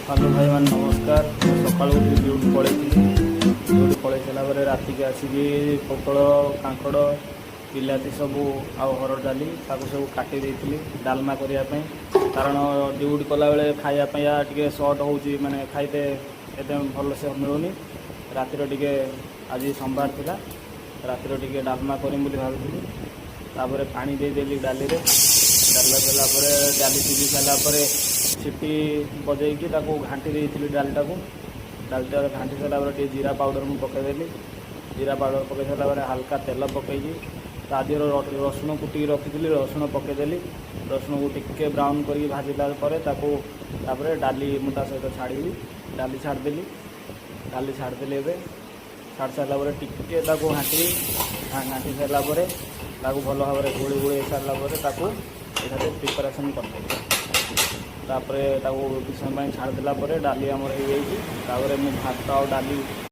Hello ଭାଇମାନେ, ନମସ୍କାର। ମୁଁ ସକାଳୁ ଉଠି ଡ୍ୟୁଟି ପଳେଇଥିଲି। ଡ୍ୟୁଟି ପଳେଇ ସାରିଲା ପରେ ରାତିକି ଆସିକି ପୋଟଳ, କାଙ୍କଡ଼, ବିଲାତି ସବୁ ଆଉ ହରଡ଼ ଡାଲି ତାକୁ ସବୁ କାଟି ଦେଇଥିଲି ଡାଲମା କରିବା ପାଇଁ। କାରଣ ଡ୍ୟୁଟି କଲାବେଳେ ଖାଇବା ପାଇଁ ଟିକେ ସର୍ଟ ହେଉଛି, ମାନେ ଖାଇତେ ଏତେ ଭଲସେ ମିଳୁନି। ରାତିର ଟିକେ, ଆଜି ସୋମବାର ଥିଲା, ରାତିର ଟିକେ ଡାଲମା କରିମି ବୋଲି ଭାବିଥିଲି। ତାପରେ ପାଣି ଦେଇଦେଲି ଡାଲିରେ। ଡାଲି ଦେଲା ପରେ, ଡାଲି ସିଝି ସାରିଲା ପରେ ସିଟି ବଜେଇକି ତାକୁ ଘାଣ୍ଟି ଦେଇଥିଲି ଡାଲିଟାକୁ। ଡାଲିଟା ଘାଣ୍ଟି ସାରିଲା ପରେ ଟିକେ ଜିରା ପାଉଡ଼ର ମୁଁ ପକାଇଦେଲି। ଜିରା ପାଉଡ଼ର ପକାଇ ସାରିଲା ପରେ ହାଲକା ତେଲ ପକାଇକି ତା ଦେହରେ ରସୁଣ କୁଟିକି ରଖିଥିଲି, ରସୁଣ ପକାଇଦେଲି। ରସୁଣକୁ ଟିକେ ବ୍ରାଉନ୍ କରିକି ଭାଜିଲା ପରେ ତାକୁ ତାପରେ ଡାଲି ମୁଁ ତା ସହିତ ଛାଡ଼ିଲି। ଡାଲି ଛାଡ଼ିଦେଲି। ଡାଲି ଛାଡ଼ିଦେଲି। ଏବେ ଛାଡ଼ି ସାରିଲା ପରେ ଟିକେ ତାକୁ ଘାଣ୍ଟି ଘାଣ୍ଟି ସାରିଲା ପରେ, ତାକୁ ଭଲ ଭାବରେ ଗୋଳି ଗୋଳି ସାରିଲା ପରେ ତାକୁ ଏଠାରେ ପ୍ରିପାରେସନ୍ କରିଦେଲି। ତାପରେ ତାକୁ କିଛି ସମୟ ପାଇଁ ଛାଡ଼ିଦେଲା ପରେ ଡାଲି ଆମର ହେଇଯାଇଛି। ତାପରେ ମୁଁ ଭାତ ଆଉ ଡାଲି